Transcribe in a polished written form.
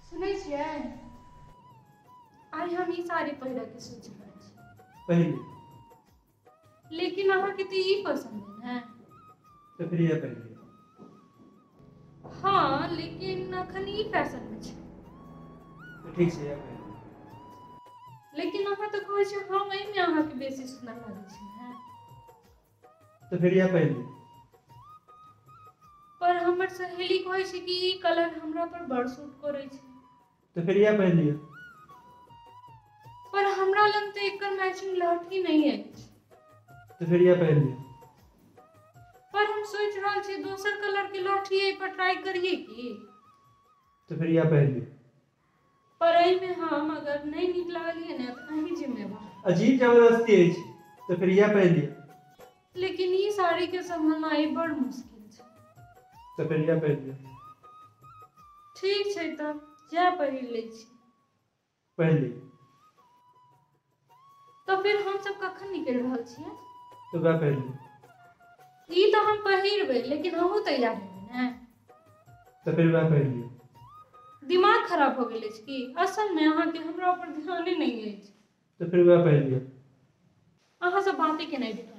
सुनै छियै, आइ हम ई साड़ी पहिरऽ के सोचि रहल छी। पहिर। लेकिन अहाँके तऽ ई पसन्द है ने? तऽ फिर इएह पहिर लिअ। हँ, लेकिन अखन ई फैशनमे छै। तऽ ठीक छै, इएह पहिर लिअ। लेकिन अहाँ तऽ कहै छियै हम एहिमे अहाँके बेसी सुन्दर लागै छी ने। तऽ फिर इएह पहिर लिअ। पर हमर सहेली कहै छै कि ई कलर हमरा पर बड़ सूट करै छै। तऽ फिर इएह पहिर लिअ। पर हमरा लग तऽ एकर मैचिंग लहठी नहि अछि। तऽ फिर इएह पहिर लिअ। पर हम सोचि रहल छी दोसर कलर के लहठी एहि पर ट्राई करियै की? तऽ फिर इएह पहिर लिअ। पर एहिमे हम अगर नहि नीक लागलियै ने तऽ अहीं जिम्मेवार। अजीब जबरदस्ती अछि। तऽ फिर इएह पहिर लिअ। लेकिन ई साड़ी के सम्हालनाइ बड़ मुश्किल छै। तऽ फिर इएह पहिर लिअ। ठीक छै, तऽ इएह पहिर लै छी। पहिर लिअ। तऽ फिर हमसब कखन निकलि रहल छियै? तऽ वएह पहिर लिअ। ई तऽ हम पहिरबै, लेकिन अहूँ तैयार हेबै ने? तऽ फिर वएह पहिर लिअ। दिमाग खराब भऽ गेल अछि की? असल मे अहाँके हमरा ऊपर ध्याने नहि अछि। तऽ फिर वएह पहिर लिअ। अहाँ सब बाते केनाइ बेकार।